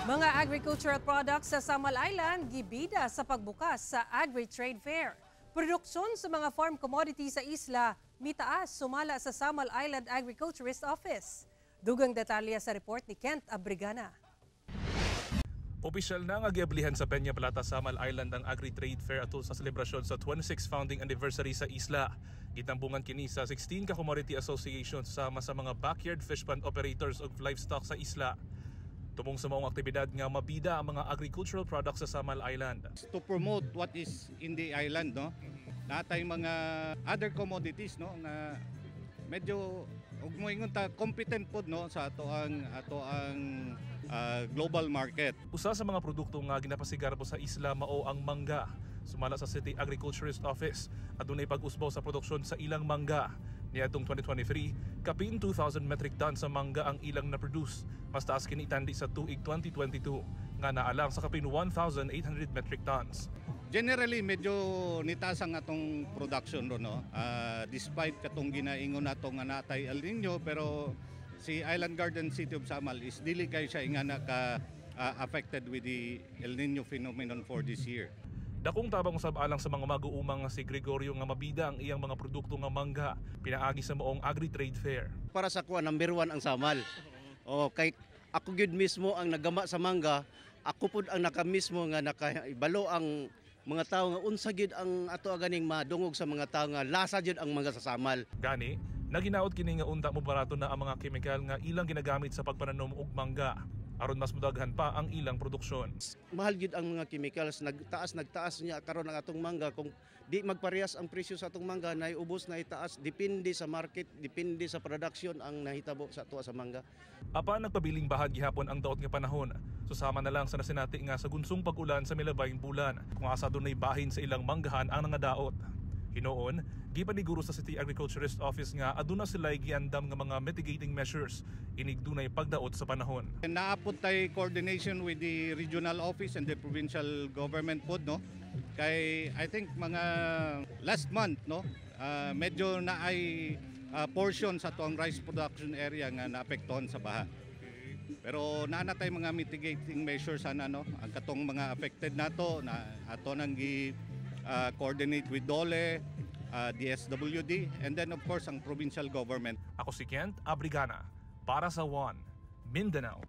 Mga agricultural products sa Samal Island gibida sa pagbukas sa Agri-Trade Fair. Produksyon sa mga farm commodities sa isla mitaas sumala sa Samal Island Agriculturist Office. Dugang detalye sa report ni Kent Abrigana. Opisyal na nga giablihan sa Peña Plata, Samal Island ang Agri-Trade Fair atol sa selebrasyon sa 26th founding anniversary sa isla. Gitambungan kini sa 16 ka commodity associations sama sa mga backyard fish pond operators ug livestock sa isla. Tumong sa maong aktibidad nga mabida ang mga agricultural products sa Samal Island. To promote what is in the island, no? Naa tay mga other commodities, no, nga medyo ug moingon ta competent pod, no, sa ato ang global market. Usa sa mga produkto nga ginapasigarbo sa isla mao ang mangga. Sumala sa City Agriculturist Office, adunay pag-usbaw sa produksyon sa ilang mangga. Niadtong 2023, kapin 2,000 metric tons sa mangga ang ilang na-produce. Mas taas kini itandi sa tuig 2022 nga naalang sa kapin 1,800 metric tons. Generally, medyo nitaas ang atong production ro, no? Despite katong ginaingon nato nga natay El Nino, pero si Island Garden City of Samal is dili kay siya ingana ka affected with the El Nino phenomenon for this year. Dakong tabang usab alang sa mga mag-uumang nga si Gregorio nga mabida ang iyang mga produkto nga mangga pinaagi sa maong Agri-Trade Fair. Para sa kuha, number 1 ang Samal. Oh, kay ako gyud mismo ang nagama sa mangga, ako pud ang naka mismo nga nakaibalo ang mga tao nga unsa gyud ang ato ganing madungog sa mga tao nga lasa gyud ang mangga sa Samal. Gani, naginaot kini nga unta mo barato na ang mga kemikal nga ilang ginagamit sa pagpananom og mangga aron mas modaghan pa ang ilang produksyon. Mahal gyud ang mga chemicals, nagtaas nagtaas niya karon ang atong mangga. Kung di magparehas ang presyo sa atong mangga, naiubos na itaas, depende sa market, depende sa production ang nahitabo sa ato sa mangga. Apan nagpabiling bahad gihapon ang daot nga panahon. Susama na lang sa nasinati nga sa gunsong pag-ulan sa milabayng bulan kung asa dunay bahin sa ilang manggahan ang nangadaot. Hinuon, gipaniguro sa City Agriculturist Office nga aduna sila giandam nga mga mitigating measures inig dunay pagdaot sa panahon. Naa pod tay coordination with the regional office and the provincial government pod, no? Kay I think mga last month, no, medyo naay portion sa atoang rice production area nga naapektuhan sa baha. Pero naa na tay mga mitigating measures sana, no? Ang katong mga affected nato na ato nang gi coordinate with DOLE, DSWD and then of course ang provincial government. Ako si Kent Abrigana para sa One Mindanao.